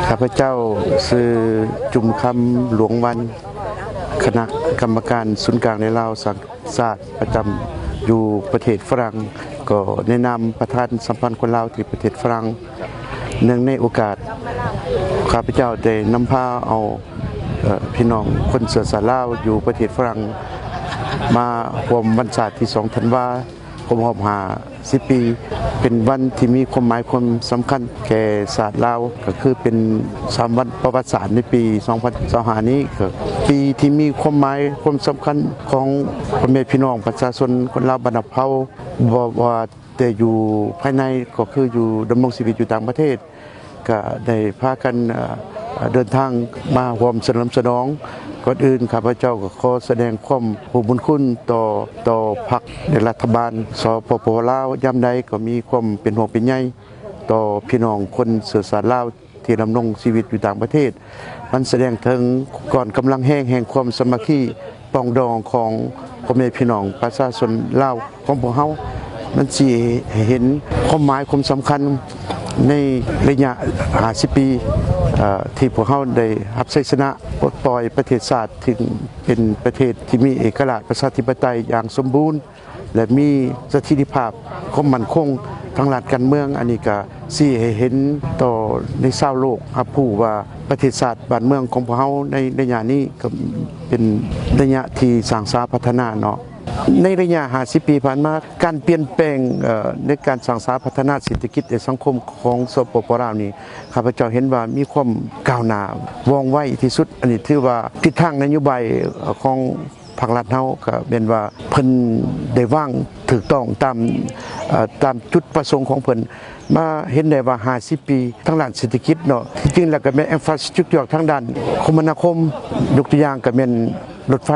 ຂ້າພະເຈົ້າຊື່ ຈຸມຄຳ ຫຼວງວັນ, ຄະນະກຳມະການສູນກາງໃນລາວສ້າງຊາດປະຈຳຢູ່ປະເທດຝຣັ່ງ, ກໍໃນນາມປະທານສະຫະພັນຄົນລາວທີ່ປະເທດຝຣັ່ງ. ເນື່ອງໃນໂອກາດຂ້າພະເຈົ້າໄດ້ນຳພາເອົາ ເອີ ພີ່ນ້ອງຄົນເຊື້ອຊາດລາວຢູ່ປະເທດຝຣັ່ງ ມາຮ່ວມວັນຊາດທີສອງທັນວາ ຄົບຮອບຫ້າສິບປີ, ເປັນວັນທີ່ມີຄວາມໝາຍຄວາມສຳຄັນແກ່ຊາດລາວ, ກໍຄືເປັນສາມວັນປະຫວັດສາດໃນປີສອງພັນຊາວຫ້ານີ້, ກໍປີທີ່ມີຄວາມໝາຍຄວາມສຳຄັນຂອງພໍ່ແມ່ພີ່ນ້ອງປະຊາຊົນຄົນລາວບັນດາເຜົ່າ, ບໍ່ວ່າແຕ່ຢູ່ພາຍໃນ ກໍຄືຢູ່ດຳລົງຊີວິດຢູ່ຕ່າງປະເທດ ກະໄດ້ພາກັນ ເອີ ເດີນທາງມາຮ່ວມສະເຫຼີມສະໜອງ. ກ່ອນອື່ນ ຂ້າພະເຈົ້າກໍຂໍສະແດງຄວາມຮູ້ບຸນຄຸນຕໍ່ ຕໍ່ພັກ ແລະ ລັດຖະບານ ສປປ ລາວ, ຍາມໃດກໍມີຄວາມເປັນຫ່ວງເປັນໃຍຕໍ່ພີ່ນ້ອງຄົນເຊື້ອຊາດລາວທີ່ດຳລົງຊີວິດຢູ່ຕ່າງປະເທດ. ມັນສະແດງເຖິງກ້ອນກຳລັງແຮງແຫ່ງຄວາມສາມັກຄີ ປອງດອງຂອງພໍ່ແມ່ພີ່ນ້ອງປະຊາຊົນລາວຂອງພວກເຮົາ, ມັນຊິໃຫ້ເຫັນຄວາມໝາຍຄວາມສຳຄັນໃນໄລຍະຫ້າສິບປີ ເອີ ທີ່ພວກເຮົາໄດ້ຮັບໄຊຊະນະປົດປ່ອຍປະເທດຊາດ ຊຶ່ງເປັນປະເທດທີ່ມີເອກະລາດປະຊາທິປະໄຕຢ່າງສົມບູນ ແລະ ມີສະຖິດທິພາບຄວາມໝັ້ນຄົງທາງດ້ານການເມືອງ. ອັນນີ້ກະຊີ້ໃຫ້ເຫັນຕໍ່ໃນຊາວໂລກຮັບຮູ້ວ່າ ປະເທດຊາດບ້ານເມືອງຂອງພວກເຮົາໃນໄລຍະນີ້ ກໍເປັນໄລຍະທີ່ສ້າງສາພັດທະນາເນາະ. ໃນໄລຍະຫ້າສິບປີຜ່ານມາ ການປ່ຽນແປງ ເອີ ໃນການສ້າງສາພັດທະນາເສດຖະກິດ ແລະ ສັງຄົມຂອງ ສປປ ລາວນີ້ ຂ້າພະເຈົ້າເຫັນວ່າມີຄວາມກ້າວໜ້າວ່ອງໄວທີ່ສຸດ. ອັນນີ້ຖືວ່າທິດທາງນະໂຍບາຍ ເອີ ຂອງ ພາກລັດເຮົາກໍແມ່ນວ່າເພິ່ນໄດ້ວາງຖືກຕ້ອງຕາມ ເອີ ຕາມຈຸດປະສົງຂອງເພິ່ນ. ມາເຫັນໄດ້ວ່າຫ້າສິບປີທາງດ້ານເສດຖະກິດເນາະ, ທີ່ຈິງແລ້ວກໍແມ່ນ infrastructure ທາງດ້ານຄົມມະນາຄົມ, ຍົກຕົວຢ່າງກໍແມ່ນລົດໄຟ,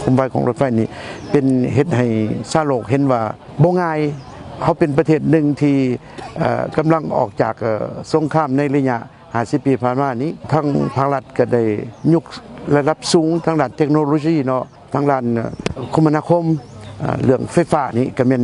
ຄວາມໄວຂອງລົດໄຟນີ້ ເປັນເຮັດໃຫ້ຊາວໂລກເຫັນວ່າບໍ່ງ່າຍ. ເຮົາເປັນປະເທດໜຶ່ງທີ່ ເອີ ກຳລັງອອກຈາກ ເອີ ສົງຄາມໃນໄລຍະຫ້າສິບປີຜ່ານມານີ້, ທາງພາກລັດກໍໄດ້ຍົກລະດັບສູງທາງດ້ານເຕັກໂນໂລຊີເນາະ, ທາງດ້ານ ເອີ ຄົມມະນາຄົມ, ເອີ ເລື່ອງໄຟຟ້ານີ້ກໍແມ່ນ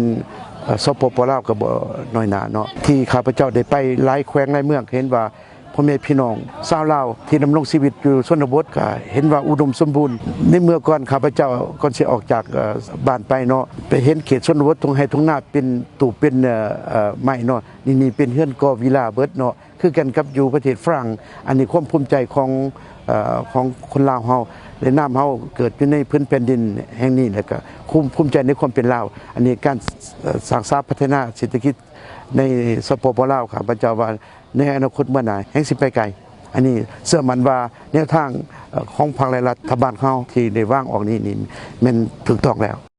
ເອີ ສປປ ລາວກໍບໍ່ນ້ອຍໜ້າເນາະ. ທີ່ຂ້າພະເຈົ້າໄດ້ໄປຫຼາຍແຂວງຫຼາຍເມືອງ ເຫັນວ່າພໍ່ແມ່ພີ່ນ້ອງຊາວລາວທີ່ດຳລົງຊີວິດຢູ່ຊົນນະບົດ ກໍເຫັນວ່າອຸດົມສົມບູນ. ໃນເມື່ອກ່ອນຂ້າພະເຈົ້າ ກ່ອນຊິອອກຈາກ ເອີ ບ້ານໄປເນາະ, ໄປເຫັນເຂດຊົນນະບົດ ທົ່ງໄຮ່ທົ່ງນາເປັນຕູບເປັນ ເອີ ເອີ ໄມ້ເນາະ, ນີ້ ນີ້ເປັນເຮືອນກໍວິລາເບິດເນາະ. ຄືກັນກັບຢູ່ປະເທດຝຣັ່ງ. ອັນນີ້ຄວາມພູມໃຈຂອງ ເອີ ຂອງຄົນລາວເຮົາ ແລະ ນາມເຮົາເກີດຢູ່ໃນພື້ນແຜ່ນດິນແຫ່ງນີ້ ແລ້ວກໍຄວາມພູມໃຈໃນຄວາມເປັນລາວ. ອັນນີ້ການ ເອີ ສ້າງສາພັດທະນາເສດຖະກິດໃນ ສປປ ລາວ ຂ້າພະເຈົ້າວ່າໃນອະນາຄົດເມື່ອໜ້າແຮ່ງຊິໄປໄກ. ອັນນີ້ເຊື່ອໝັ້ນວ່າແນວທາງ ເອີ ຂອງພັກ ແລະ ລັດຖະບານເຮົາທີ່ໄດ້ວາງອອກນີ້ ນີ້ແມ່ນຖືກຕ້ອງແລ້ວ.